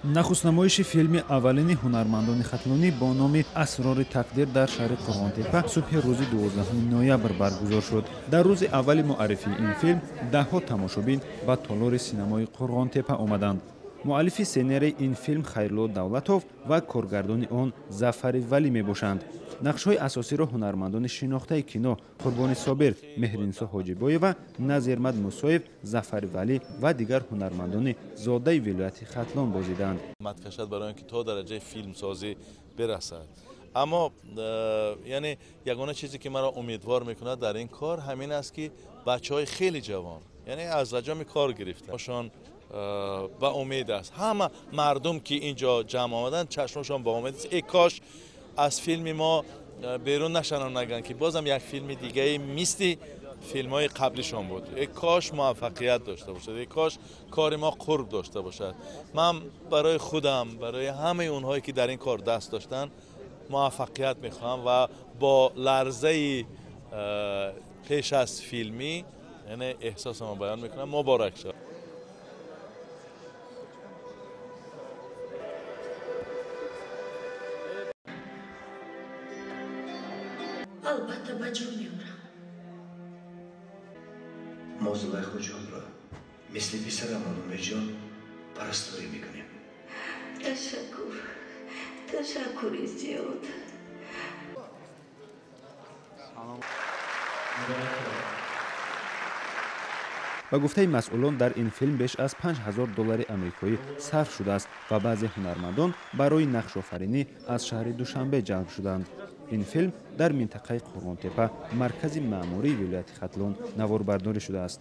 Нахустнамоиши филми аввалини ҳунармандони хатлонӣ бо номи «Асрори тақдир» дар шаҳри Қурғонтеппа субҳи рӯзи 12 ноябр баргузор шуд. Дар рӯзи аввали муаррифии ин филм даҳҳо тамошобин ба толори синамои Қурғонтеппа омаданд. Муаллифи сценарии ин филм Хайрулло Давлатов ва коргардони он Зафари Валӣ мебошанд. Нақшҳои асосиро ҳунармандони шинохтаи кино Қурбони Собир, Меҳринисо Ҳоҷибоева, Назирмад Мусоев, Зафари Валӣ ва дигар ҳунармандони зодаи вилояти Хатлон бозиданд. Кашад барои он ки то дараҷаи филмсозӣ бирасад. Аммо яъне ягона чизе ки маро умедвор мекунад дар ин кор ҳамин аст, ки бачаҳои хеле ҷавон, яъне аз раҷоми кор гирифта ба умед аст. Ҳама мардум ки инҷо ҷамъ омаданд, чашмашон ба умед аст. Эй кош аз филми мо берун нашаванд, нагӯянд ки бозам як филми дигаи мисли филмҳои қаблишон буд. Эй кош муваффақият дошта бошад, эй кош кори мо қурб дошта бошад. Ман барои худам, барои ҳамаи онҳое ки дар ин кор даст доштанд, муваффақият мехоҳам ва бо ларзаи пеш аз филмӣ яъне эҳсосамро баён мекунам. Муборак шавад. Албатта ба ҷо меорам. Мо Зулайхоҷонро мисли писарамон Умедҷон парасторӣ мекунем. Ташаккур, ташаккури зиёд. Ба гуфтаи масъулон, дар ин филм беш аз 5000 доллари амрикоӣ сарф шудааст ва баъзе ҳунармандон барои нақшофаринӣ аз шаҳри Душанбе ҷалб шуданд. Ин филм дар минтақаи Қурғонтеппа, маркази маъмурии вилояти Хатлон, наворбардорӣ шудааст.